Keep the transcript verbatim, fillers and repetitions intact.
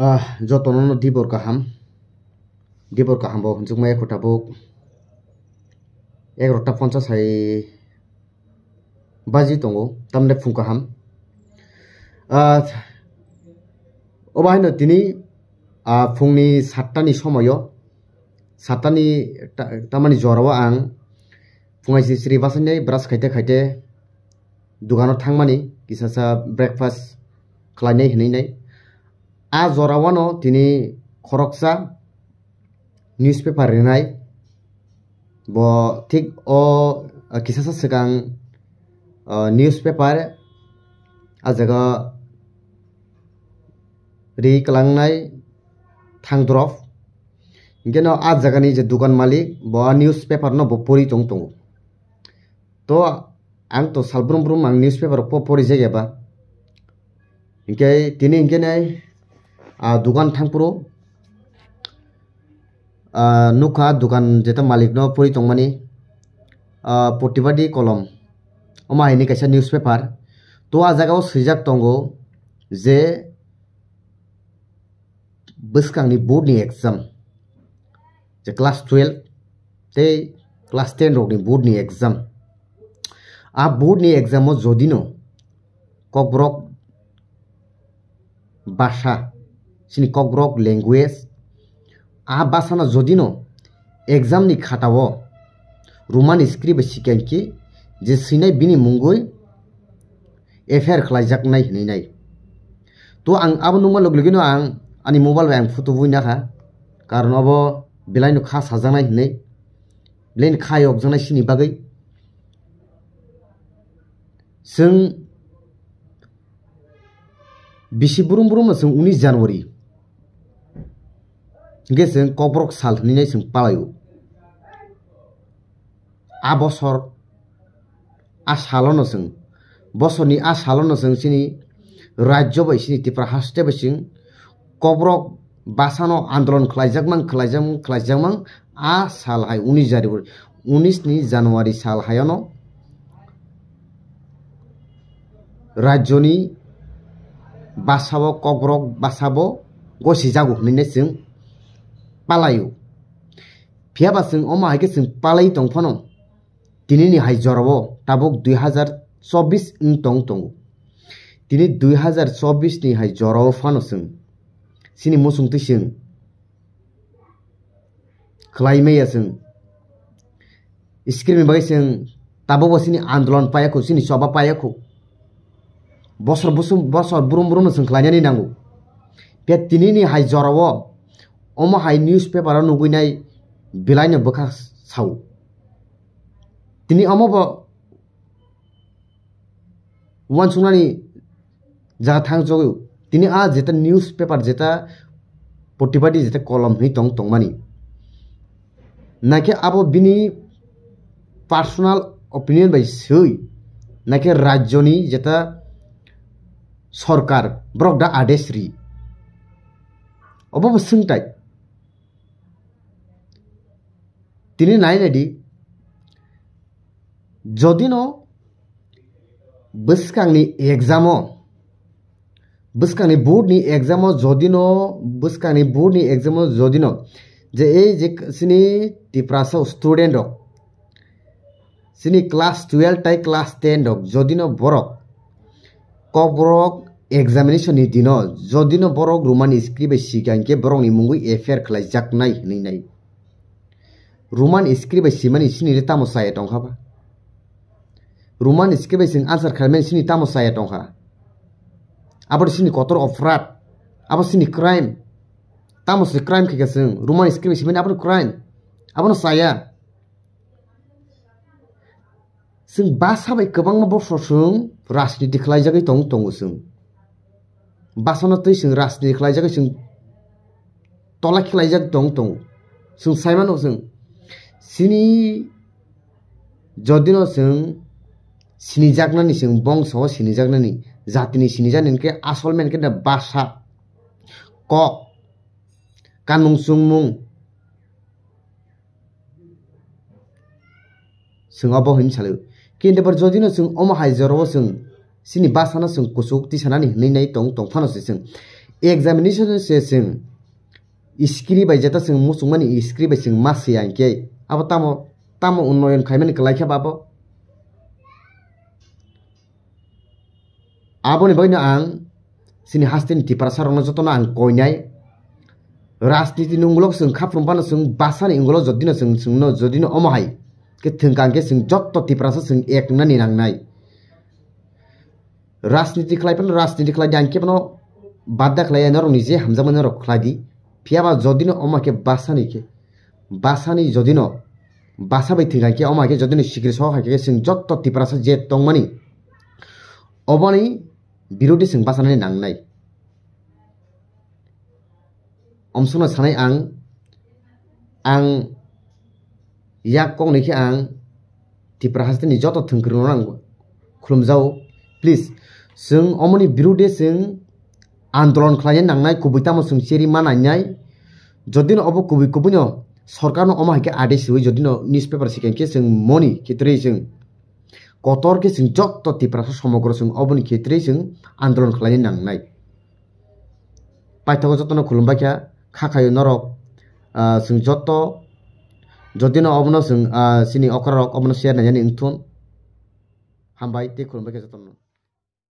Ah, jotono no dibor kaham. Dibor kaham bo hwnjukmaya kho tabuk. Egarota ponchas hai baji tongo, tamni phung kaham. Ah, obo haino tini, ah, phungni satta ni somoyo, satta ni ta-, tamani jorao ang phungai sri sri basainai brush khaite khaite dukano thangmani, kisasa breakfast khlainai hinwi nai. A jorao no tini khoroksa newspaper rinai. Bo thik o, ah, kisasa swkang, ah, newspaper a jaga ri kwlangnai thang drop. Hinkhe no a jagani je dukan malik bo a newspaper no bo pori tong tongo. To ang to sal brum brum ang newspaper po pori jagya ba. Hinkhe tini hinkhe nai, ah, dukan thangphuru, ah, nukha dukan jeta malik no pori tongmani, ah, Protibadi Kolom. Omo haini kaisa newspaper. To a jagao swijak tongo je bwskangni board ni exam, je class twelve tei class ten rokni board ni exam. A board ni exam o jodino Kokborok basa, chini Kokborok language, a basano jodino exam ni khatao Roman script bai sikya hinkhe je swinai bini mungwi F I R khlaijaknai hinwi nai. To ang abo nukma log logino ang ani mobile bai ang photo bui nakha, karon obo belai no kha sajaknai hinwi, belai no kha yokjaknai sini bagwi. Chwng bisi brum brum no chwng unis January hinkhe chwng Kokborok sal hinwi nai chwng palaio. A bosor, a salono chwng, bosorni a salono chwng chini rajyo bai, chini Tripura haste bai chwng Kokborok basano andolon khlaijakmang, khlaijakmang, khlaijakmang, a sal hai unis January, unis ni January sal hayono rajyoni basabo, Kokborok basabo gosijago hinwi chwng palaio. Phiya ba chwng omo hai khe chwng palai tong phano, tinini hai jorao tabuk dui hazar chobbish wng tong tongo. Tini dui hazar chobbish ni hai jorao phano chwng chini muchung twi chwng khlai maya chwng. Screen ni bagwi chwng tabukbo chini andolon paiya khu, chini choba paiya khu. Bosor busum, bosor brum brum no chwng khlainani nango. Phiya tinini hai jorao omo hai newspaper o nugwi nai belai no bwkha sao. Tini omo bo uansuknani jaga thang jogwi. Tini a jeta newspaper, jeta Protibadi, jeta Kolom hinwi tong tongmani, naikhe abo bini personal opinion bai swi, naikhe rajyoni jeta sorkar borok da ades ri, obo bo swngtai. Tini nai naidi, jodino bwskangni exam o, bwskangni board ni exam o jodino, bwskangni board ni exam o jodino, je ei je chini Tiprasa student rok, chini class twelve tai class ten rok jodino borok Kokborok examination ni dino jodino borok Roman script bai sikha hinkhe borokni mungwi F I R khlaijaknai hinwi nai. Roman script bai simani sini le tamo chaya tongkha ba? Roman script bai chwng answer khlaimani sini tamo chaya tongkha? Abo sini kotor oprad, abo sini crime. Tamo se crime khaikha chwng, Roman script bai simani abono crime, abono chaya. Chwng basa bai kwbangma bosor chwng rajniti khlaijagwi tong tongo chwng. Basano twi chwng rajniti khlaijagwi chwng tola khlaijak tong tongo. Chwng saimano chwng chini jodino chwng sinijaknani, chwng bongso o sinijaknani, jatini sinijaknani khe asol main khe basa, kok, kanmung chungmung, chwng obo hinwi salai. Kintu bar jodino chwng omo hai jorao chwng chini basano chwng kuchuk tisanani hinwi nai tong, tong phano se chwng Examination se chwng script bai jeta chwng muchungmani script bai chwng ma swiya hinkhe abo tamo tamo unnoyon khaimani kwlai khe babo. Aboni bagwino ang chini hasteni Tiprasa rokno jotono ang koinai. Rajniti ni ungulok chwng khaphrum phano chwng basani ungulok jodino chwng chwngno jodino omo hai khe thwngkha hinkhe chwng jotto Tiprasa chwng ek wngnani nangnai. Rajniti khlai phano rajniti khlai di ang khe phano badda khlai norokni je hamjakmani norok khlai di. Phiyaba jodino omo hai khe basani khe basani jodino basa bai thwngkha hinkhe omo hai khe jodino sikiri sok hai khe chwng jotto Tiprasa je tongmani oboni birodi chwng basanani nangnai. Omsokno sanai ang, ang yak kokni khe ang Tipra hasteni joto thwngkwrwngno ang khulumjao. Please, chwng omoni birode chwng andolon khlaina nangnai, kubui tamo chwng cheri ma nainai. Jodino obo kubui kubuino sorkarno omo hai khe adesh rwi jodino newspaper sikhen khe chwng moni khitrwi chwng kotor khe chwng joto Tiprasa somogro chwng oboni khitrwi chwng andolon khlaina nangnai. Paithago jotono khulumbai kha, kha khayo norok, ah, chwng joto, jodino obono chwng, ah, chini okra rok obono share nainani wngthun. Hambai tei khulumbai kha jotono.